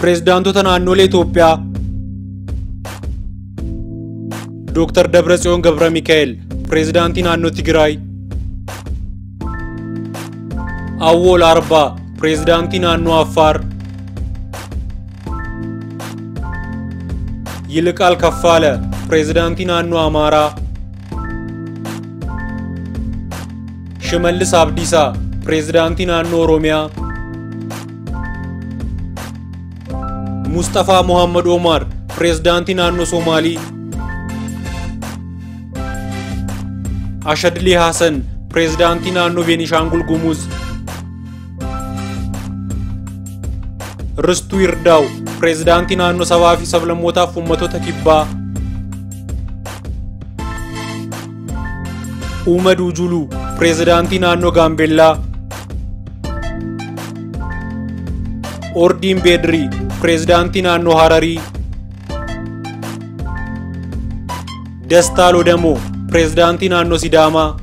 Pireezidaantota naannolee Itoophiyaa. Dooktar Dabratsiyoon Gabra Mikaa'el, Pireezidaantii naannoo Tigraay. Awwool Arbaa, Pireezidaantii naannoo Affaar. Yiliqaal Kaffaale, Pireezidaantii naannoo Amaaraa. Shimallis Abdiisaa, Pireezidaantii naannoo Oromiyaa. Mustafaa Mohammad Omar, Pireezidaantii naannoo Somaalii. Ashadli Hasan, Pireezidaantii naannoo Beenishaangul Gumuz. Ristuu Yirdaw, Pireezidaantii naannoo Sabaa fi Sablammootaaf Uummattoota Kibbaa. Umad Ujuluu, Pireezidaantii naannoo Gaambeellaa. Ordiin Beedrii, Pireezidaantii naannoo Hararii. Dastaa Lodamoo, Pireezidaantii naannoo Sidaamaa.